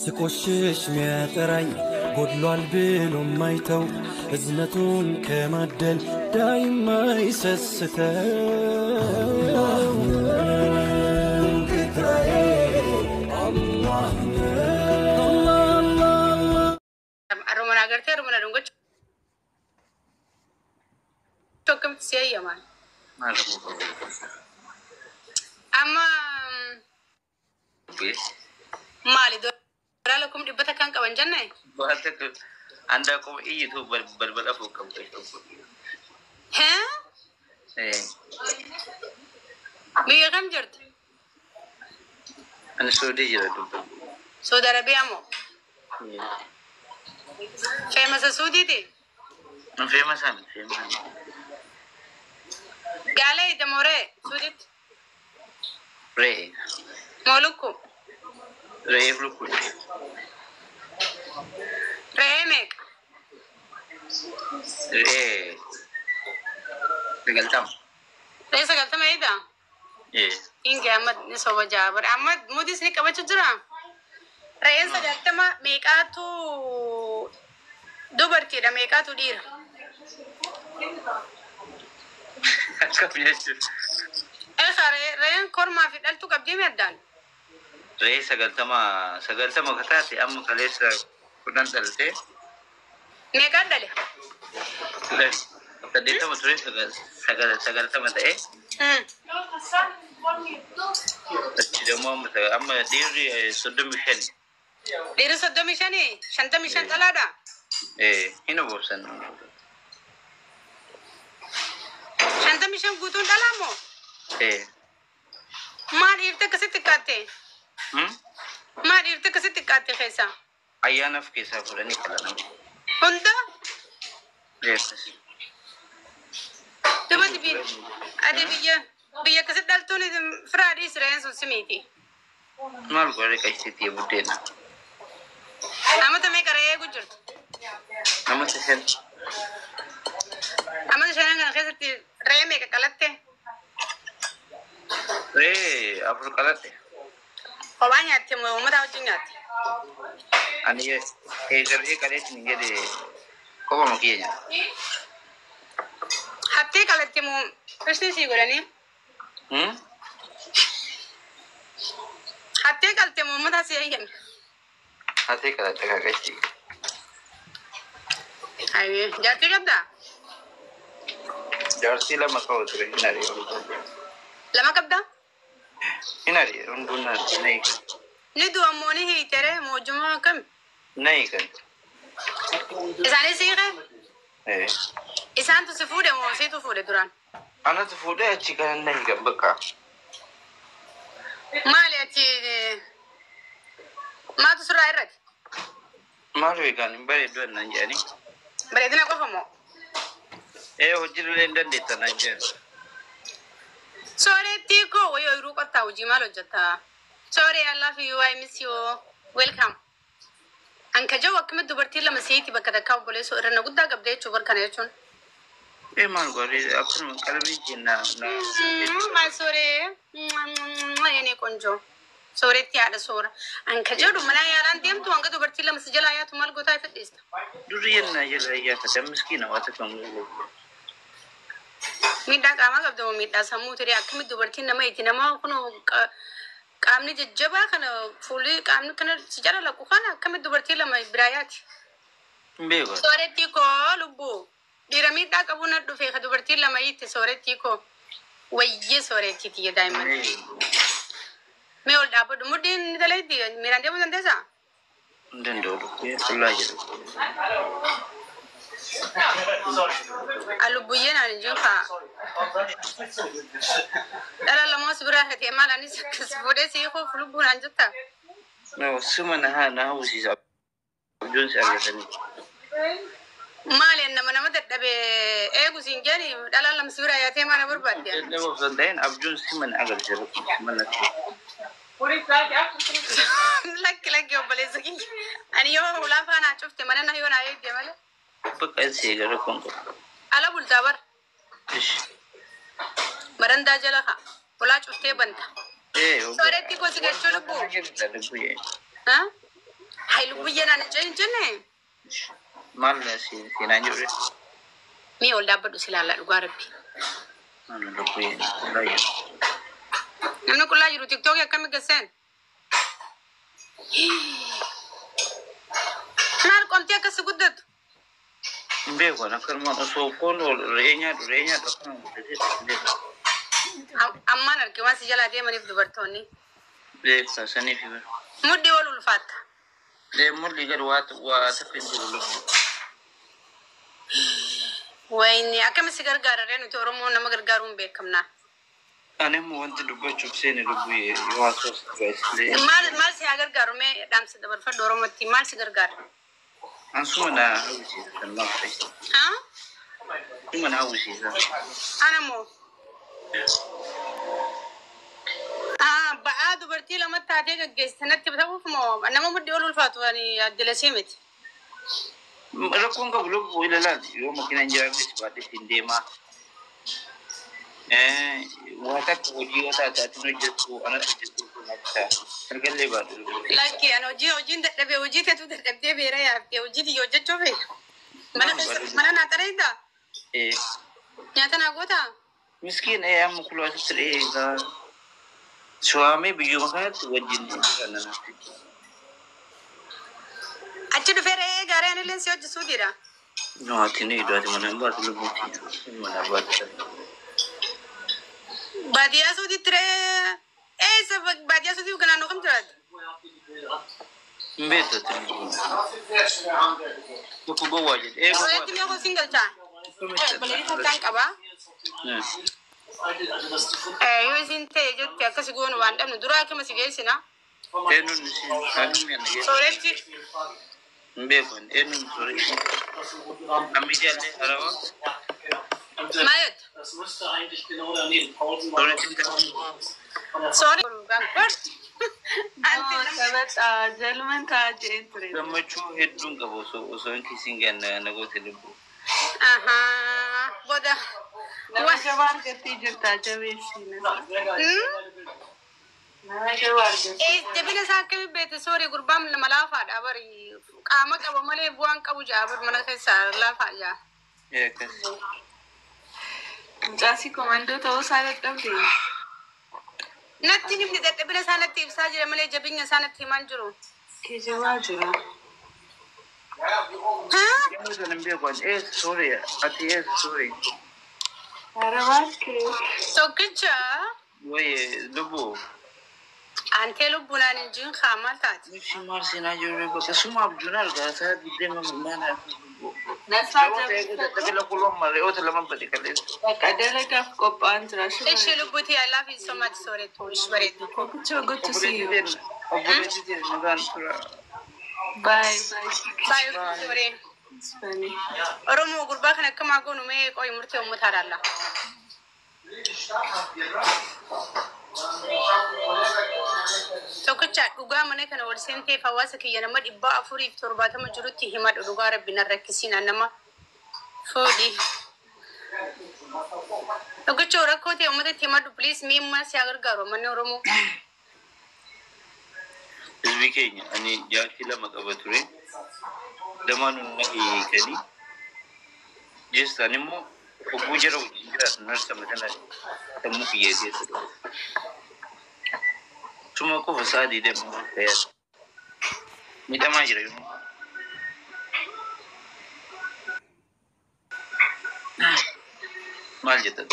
ስቆሽሽ ሚያጠራኝ ጎድሏል ብሎ ማይተው እዝነቱን ከማደል ዳይማ ይሰስተው Arruma agartee arruma dhungachuu akkamitti si eeyyaman? Amma maali doolaara 100,000 kan qaban jenne? Andaaquma iyyitu balbala afur qabdu. Hee? Biyya kam jirtu? Ani Suudii jira dubba. Saudi Arabiyaa moo? Feemasa Suudiiti? Feemasaa miti feemasaa. Gaala ija moo re'ee Suudiitti? Re'ee. Moo lukkuu? Re'eef lukkuu. Re'ee meeqa? Re'ee 90. Re'ee 90 eegaa? Ee. Inge amma ni soba jaa bara amma muudis ni qabachuu jira. Re'een 90 meeqaatu dubartiidha meeqaatu dhiira? Akkam jechuudha? Eegaa re'een kormaa fi dhaltuu qabdii mi addaan? Re'ee 90 ka taate amma kaleessa 10 dhaltee. Meeqaan dhale? 10 80 ture 90 ta'e. Achi immoo amma dhiirri 35. Dhiirri 35 55 dhalaadha? Hin obobsan. 55 guutuun dhalaa moo? Maa dhiirti akkasitti xiqqaatte? Maa dhiirti akkasitti xiqqaatte keessaa? Ayyaanaaf keessaa fuudhanii qalan. Hunda? Yes. Dubarti ati biyya akkasitti dhaltuun firaa dhiis re'een sun simiiti. Maal godhe qashtiitii buddeena. Amata meeqa re'ee eegu jirtu? Amata 5. Amata shanan kana keessatti re'ee meeqa qalatte? Re'ee 4 qaladhe. Kophaa nyaatte moo uummata wajjin nyaatte? Ani eega re'ee qaleetiin hin jedhe kophama kiyya nyaata. Hattee qalatte moo ishni sii godhanii? Hattee qalte moo uummata si eeyyame? Hattee qalatte kakashti. Ayyee jaartii qabdaa? Jaartii 2 qaba ture hin ari'e. 2 qabdaa? Hin ari'e hunduu na hiikan. Ni du'a moo ni hiitere moojjuma akkami? Na hiikan. Isaanis hiike? Isaantu si fuudhe moo siitu fuudhe duraan? Anatu fuudhee achi kana na hiikan bakka. Maali achi maatu sirraa irratti? Maal beekan hin bareeddu naan jedhanii. Bareedina qofa moo? Hojii illee hin dandeetta naan jedhan. Soorettii koo wayii ooyiruu qottaa hojii maal hojjettaa? Sorry, I love you, I miss you. Welcome. Anka jiru akkamitti dubartiin lama siiti bakka takkaa obboleessoo irra na guddaa qabdee jechuu barkana jechuun. Maal godhe akkanuma qalbii jenna. Maal sooree የኔ ቆንጆ sooretti haadha soora. Anka jedhu mana yaalaan deemtu hanga dubartiin lama si jalaa yaatu maal gootaa fedhiista? Durri yennaa jala iyyaafata miskiina waan takka Miidhaa qaamaa qabda moo miidhaa sammuu ture akkamitti dubartiin nama itti nama kun qaamni jajjabaa kana fuulli qaamni kana si jala laqu kana akkamitti dubartiin lama biraa yaati? Hin beeku. Soorettii koo lubbuu dhiira miidhaa qabu na dhufe ka dubartiin lama itti soorettii koo wayyee soorettii tiyya daa'imman. Mee ol dhaabbadhu mudhiin ni dalayti miiraan deemuu dandeessaa? Hin danda'u lubbuu qullaa jedhu. Alubbuyyeen ani jiru kaa. Dhala lamoo si biraa hatee maal anis akkas fuudhee si hiikuuf lubbuun an jirta? No, suma na haa na hawwisiisa. Abjuun si argatanii. Maali nama nama dadhabee eegu siin jedhani dhala lama si biraa yaatee maal na barbaadde? Dadhaboo osoo hin ta'in abjuun sima na agarsiisa. Sima na Lakki lakki obboleessa kiyya. Ani yoo ulaa faanaa cufte mana na yoo naa eegde malee. Bakka inni si eegale kun qabu. Ala bultaa bara. Ishi. Barandaa jala kaa. Ulaa cuftee banta. Sooretti gosi gachuu lubbuu. Lubbuyyee. Haa? Hai lubbuyyee naan hin jenne. Maal siinaan jedhu? Mee ol dhaabbadhu si ilaalla dhugaa rabbi. Maal lubbuyyee qullaa jiru. Namni qullaa jiru tiktookii akkami gasseen? Maal qomtee akkas guddatu? Hin beeku akkanumaan osoo foon re'ee nyaadhu re'ee nyaadhu akkanuma guddatee hin beeku. Ammaan arge waan si jalaa deemaniif dubartoonni. Beektaa saniif bara. Mudhii ol ulfaatta. Mulli gad waa waa takka hin jiru lubbu. Wayni akkami si gargaara nuti Oromoo nama gargaaruun beekamna. Ani immoo wanti dubbachuuf seene lubbuyyee yoo haasoftu. Maal maal si haa gargaaru mee dhaamsa dabarfadhu Oromootti maal si gargaara? Ansuma na hawwisiisa kan maal ta'e. Haa? Suma na hawwisiisa. Ana moo? Ba'aa dubartii lama taatee gaggeessite natti ta'uuf moo nama mudhii ol ulfaatu ani addilasee miti. Rakkoon qabu lubbuu ilalaati yoo makiinaan jiraanne si baadhee ittiin deemaa. Waa takka hojii yoo taate ati hojjettu anatu hojjettu kun akka argallee baadhu. Lakki ani hojii hojiin dadhabee hojii teetu dadhabdee beera yaaftee hojii tiyya hojjechuuf mana keessa mana naa xareedda nyaata naa gootaa. Miskiin amma kuloo asitti re'ee suwaamee biyyuma kanatti wajjin jiran nanaatti. Achi dhufee re'ee gaarii anillee si hojjesuutidha. No, ati ni iddoo ati mana hin baatu lubbuutti. Mana baatu. Baadiyyaa suutitti re'ee eessa baadiyyaa suutii naannoo kam jiraatu? Hin beektu ati. Tokko gowwaa jedhe. Sooretti mee kosiin galchaa? Balaliif harkaan qabaa. Yoo isin ta'e jette akkasi goonu waan dhabnu dura akkama si geessina. Eenyuun isin haadha mi'a na Sooretti Hin beeku eenyuun sooretti. Namni jaallee harawa. Maal jette? Sooretti ta'e. Soore. Jalman ta'a jeen ture. Gammachuu hedduun qabu osoo osoo hin kiisiin ganna na goote lubbuu. Ahaa. Booda. Nama jabaa argattee jirta jabeessiina. Nama jabaa argattee. Jabina isaa akkamii beekte sooree gurbaan nama laafaadha bari qaama qaba malee bu'aan qabu jaa bar mana keessaa laafaa jaa. Akkas. Mucaasii komandoo ta'uu isaa dadhabde. Natti himni dadhabina isaa natti ibsaa jira malee jabinya isaa natti himaan jiru. Kijibaa jira. Haa? Yeroo sana hin beeku ani eessa sooree ati eessa sooree. Arabaatti. Tokkicha Wayyee lubbuu. antee lubbuunaan hin jiin kaa maal taate? Ibsi maal seenaa jiru bakka suma abjuun argaa isaa diddema maal lubbuu. Nasaa Re'oota eeguu jabeeffadhu. dadhabina kuloo re'oota lama bade kaleessa. Bakka dalagaaf qophaa'an jira. Ishee lubbuutii I love you so much sooretu ish bareedu. Kokichoo gochu Obboleettii siyyoo. teen obboleettii teen nagaan tura. Bye bye. Baay'ee sooree. It's funny. Oromoo gurbaa kan akkamaa goonu mee qoyi murtee uummataa laalla. Tokkicha dhugaa mana kana wal seenteef hawaasa kiyya nama 470 jirutti himadhu dhugaa rabbi nan rakkisiina nama fuudhi. Tokkicha rakkoo ta'e uummatatti himadhu please mee immoo si haa gargaaru manni Oromoo. Hizbi keenya ani jaartii lama qaba ture. Lamaanuu na hiikanii. Jeestaan immoo hogguu jara wajjin jiraatu narsama tana sammuu kiyya keessa dhufe. Suma qofa sa'a diidama fayyada. Miidhamaa jira yommuu. Maal jetta?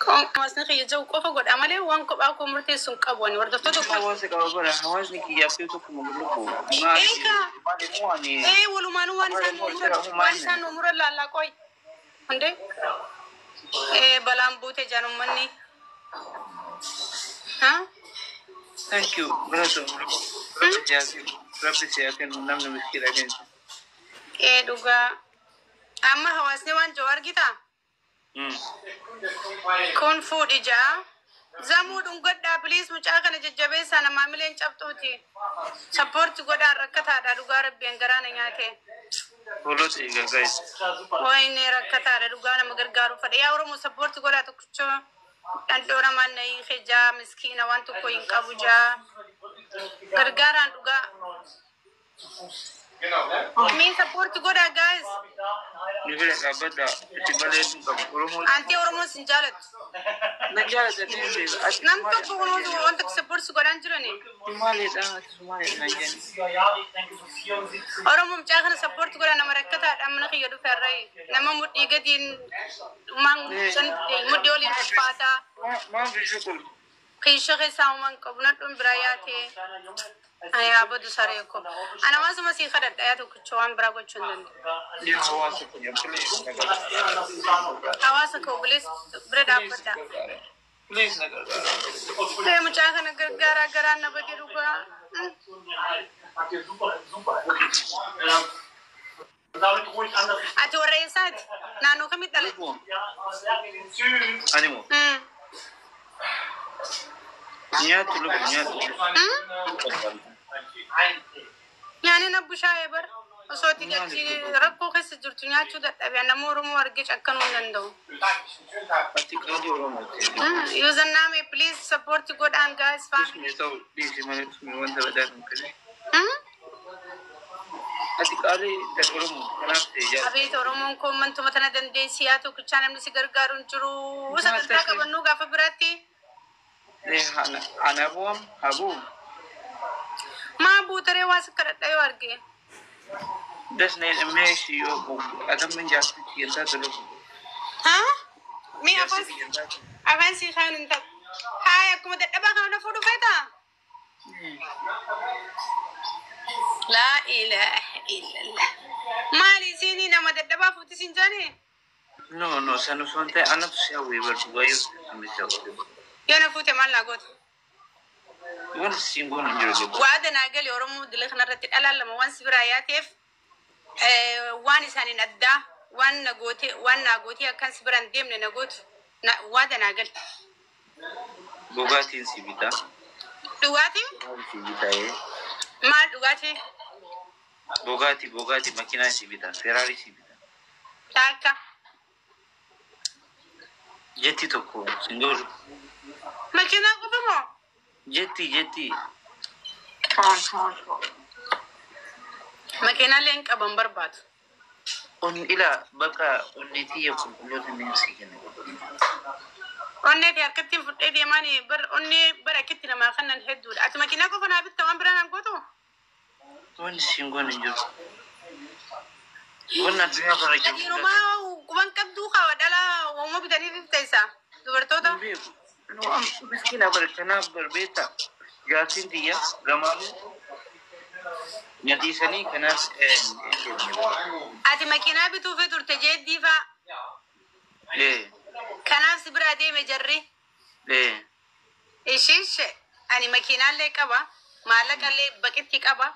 Hawaasni kiyya jiru qofa godha malee waan kophaa koo murteessu hin qabu ani hordoftoota koo. Hawaasa qaba bara hawaasni kiyyaaf yoo tokkuma lubbu. Maal Eegaa. maal immoo ani Ee walumaanuu waan isaan nu muran waan isaan nu muran laallaa qoy. Hundee ee balaan buute jaan uummanni. Haa? Thank you. Galatoom Rabbi si haa kennu. Rabbi si haa kennu namni miskiina kennu. Ee dhugaa. Amma hawaasni waan jiru argitaa? Kun fuudhi jaa. Zamuu dhungadhaa please mucaa kana jajjabeessaa namaa mileen cabxuuti. Support godhaan rakkataadha dhugaa rabbiin garaa na nyaate. Hoolota eegaa guys. Wayne rakkataadha dhugaa nama gargaaru fedha. Yaa Oromoo support godhaa tokkichoo dhandhoo namaan na hiike jaa miskiina waan tokko hin qabu jaa. Gargaaraan dhugaa. Mee support godhaa, guys. Ni bira dhaabbadha. Itti bareedu qabu. Oromoo Antii Oromoon sin jaalattu. Na jaalatanii beeku. Ati Nam tokko kunuunsu wanta support si godhaan jirani. Sumaaleedha. Ati Sumaaleedha naan jenni. Oromoo mucaa kana support godhaa, nama rakkataadha mana kiyya dhufe irraa. Nama mudhii gadiin mudhii oliin uffaataa. Maal fi shuqul? Kiisha keessaa uumaan qabu nadhuun biraa yaatee. Ani yaabadu saree ko. Ana waasuma sii kadhadha yaa tokkicha, waan biraa gochuu hin danda'u. Yaa hawaasa kiyya, please na gargaara. Hawaasa koo, please bira dhaabbadha. Please na gargaara. Ee, mucaa kana gargaaraa, garaan na bade dhugaa. Ati warra eessaati? Naannoo kamitti dhalatte? Ani moo nyaatu lubu nyaatu. Nyaanni na bushaayee bar. Osoo ati achi rakkoo keessa jirtu nyaachuu dadhabe, nama Oromoo argee cakkanuu hin danda'u. Ati qaalii Oromooti. Username, please support godhaan, guys, family. Ismi ta'u dhiisi malee ismi wanta badaa kan kale. Ati qaalii intala Oromooti. Kanaaf ta'e jaalladha. Abeet, Oromoon koo mantuma tana dandeessi yaa tokkichaa, namni si gargaaru hin jiru. Sagantaa qabannuu gaafa biraatti. Ana bu'am habuu. Maa buutaree waa si kadhadha yoo arge? Das ne meeshi yoo atamman jaarsichi kiyyantaa tolu. Haa? Mee afaan Jaarsi kiyyantaa. Afaan sii kaan hin ta'u. Haaya, akkuma dadhabaa kana fuudhu feetaa? Laa ilaaha illallah. Maali isiin nama dadhabaa fuuti siin jaanii? No, no, san osoo hin ta'e anatu si hawwee bar, dhugaa yoo si hawwee. Yoo na fuute maal naa goota? Wanti siin goonu hin jiru, lubbuu. Waada naa gali. Oromoo dila kanarratti dhalaan lama waan si biraa yaateef waan isaaniin addaa waan na goote, waan naa gootee akkan si biraan deemne na gootu waada naa gali. Dhugaatiin si bitaa. Dhugaatii? Si bitaa ee. Maal dhugaatii? Bugatti, Bugatti makiinaa si bitaa. Ferrari si bitaa. Taakka. Jetti tokko sin godhu. Makiinaa qofa moo? Jetti, jetti. Makiinaalee hin qaban barbaadu. On ila bakka onnee tiyya qulqulloota inni si kenna. Onnee fi harkatti fudhee deemaan bar, onnee bara akkitti namaa kannan hedduudha. Ati makiinaa qofa naa bitta, waan biraa naan gootu? Wanti siin goonu hin jiru. Wanni addunyaa kana jiru. Dhiirumaa quban qabduu kawa dhala uumama bitanii fi isaa dubartoota. Hin beeku. Miskiina bara kanaaf bar beektaa. Jaartiin tiyya lamaanuu na dhiisanii, kanaaf hin deemne bara. Ati makiinaa bituufi turte jeeddii faa. Ee. Kanaaf si biraa deeme jarri. Ee. Ishiishe, ani makiinaallee qaba, maallaqallee baqitti qaba.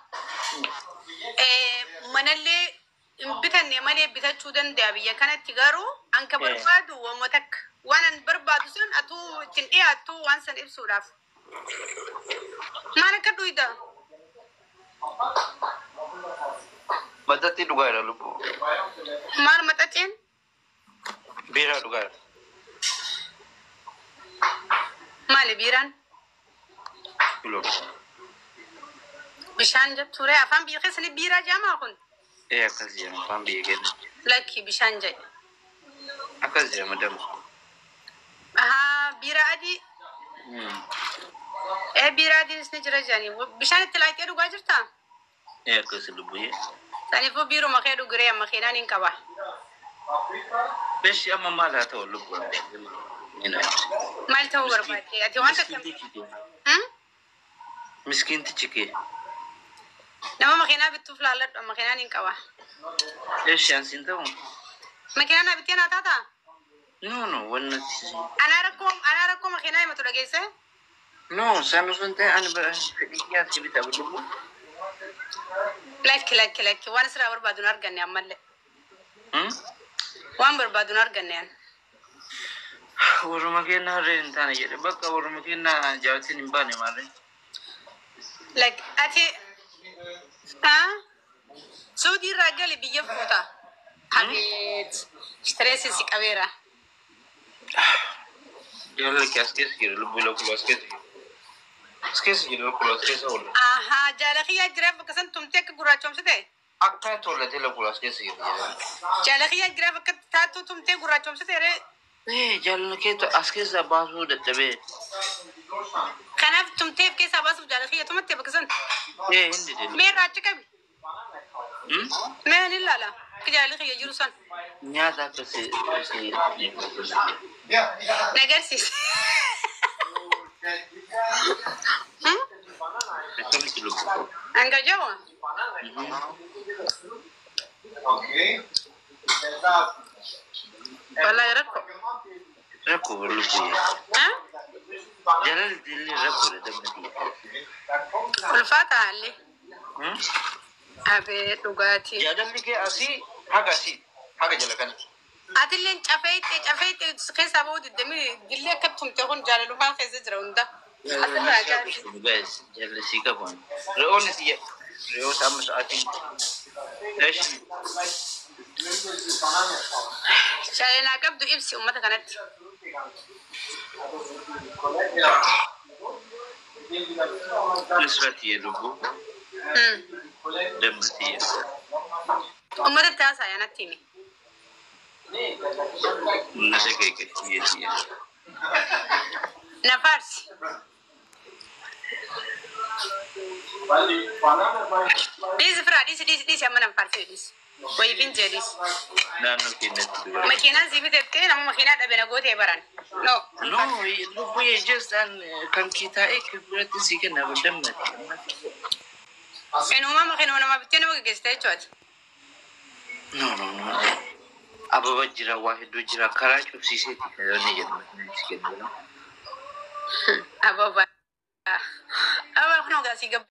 Manallee hin bitanne malee bitachuu danda'a biyya kanatti, garuu an ka barbaadu waanuma takka. Waan an barbaadu sun atuu ittiin dhiyaattu waan san ibsuudhaaf. Maal akka dhuyda? Maxxaxii dhugaadha, lubbuu. Maal maxxaxiin? Biiraa dhugaadha. Maali biiraan? Kuloo. Bishaan jettuure, afaan biyya keessanii biiraa jedhamaa kun? Ee, akkas jedhama afaan biyya keenya. Lakki, bishaan jedhe. Akkas jedhama dama. Ahaa, biiraa adii. Ee, biiraa adiinis ni jira jedhanii. Bishaan itti laayitee dhugaa jirtaa? Ee, akkas, lubbuyyee. Saniifuu biiruma kee dhuguree, amma keenaan hin qaba. Beshi amma maal haa ta'u, lubbuun? Maal ta'uu barbaadde? Ati waan takka. Miskiintichi kee. Miskiintichi kee. Nama makiinaa bittuuf laalladhu, amma makiinaan hin qaba. Eshi ansiin ta'u? Makiinaa naa bittee naa taataa? No, no, wanna Anaa rakkoo makiinaa himatu dhageesse? No, san osoo hin ta'in ani fedhii kiyyaatti bitaa, lubbuu. Lakki, lakki, lakki, waan asirraa barbaadu hin arganne ammallee. Waan barbaadu hin arganne ani. Warruma kennaa harreen hin taane jedhe, bakka warruma kennaa jaartiin hin baane maarree. Like ati haa Suudii irraa gali biyya fuuta. Abeet, stress si qabeera. Jaalala kee as keessa jira, lubbuu, lakkuu as keessa jira. As keessa jiru lakkuu as keessa oola. Ahaa, jaala kiyyaa jiraaf bakka san tumtee akka gurraachomsite. Akka tollatee lakkuu as keessa jiru. Jaala kiyyaa jiraaf akka taattuu tumtee gurraachomsite ree. Ee jaalala kee as keessa baasuu dadhabee. Kanaaf tumteef keessaa baasuuf jaala kiyya tumatte bakka san. Ee hin dide. Mee irraa achi qabi. Mee ni ilaala. Akka jaalli kiyya jiru san. Nyaata akka si si. Na agarsiisi. Akkamitti lubbuu? Hanga jawa. Wallahi rakkoo. Rakkoo lubbuu. Ah? Jaalalli illee rakkoodha dammatii. Ulfaata haalli. Abee dhugaatii. Jaalalli kee asii haga asii haga jala kana. Atilleen cafeetti cafeetti keessaa bahuu diddamii dillee akka tumte kun jaalalumaa keessa jira hunda. Asirraa jaalli. Guys, jaalalli sii qabu. Re'oonni si re'oota amma sa'aatiin. Eeshi. Jaalalaa qabdu ibsi uummata kanatti. Nusratiyya lubbuu. Dammatiyya. Uummatatti haasaa natti himi. Na dhageeggatiyya tiyya. Na faarsi. Dhiisi firaa dhiisi dhiisi dhiisi amma nan faarsi dhiisi. Wayiifin jee dhiisi. Naannoo keenyatti dubara. Makiinaan sii bitattee nama makiinaa dhabe na gootee baran. No. No, lubbuu just an kan kee taa'ee kan biratti sii kenna dammati. Inumaa makiinuma namaa bittee nama gaggeessite jechuudha. No, no, no. Ababa jira, waa hedduu jira. Karaa cufsiiseeti kan inni jedhu si kennu. Ababa. Ababa kun hoggaa sii gabbu.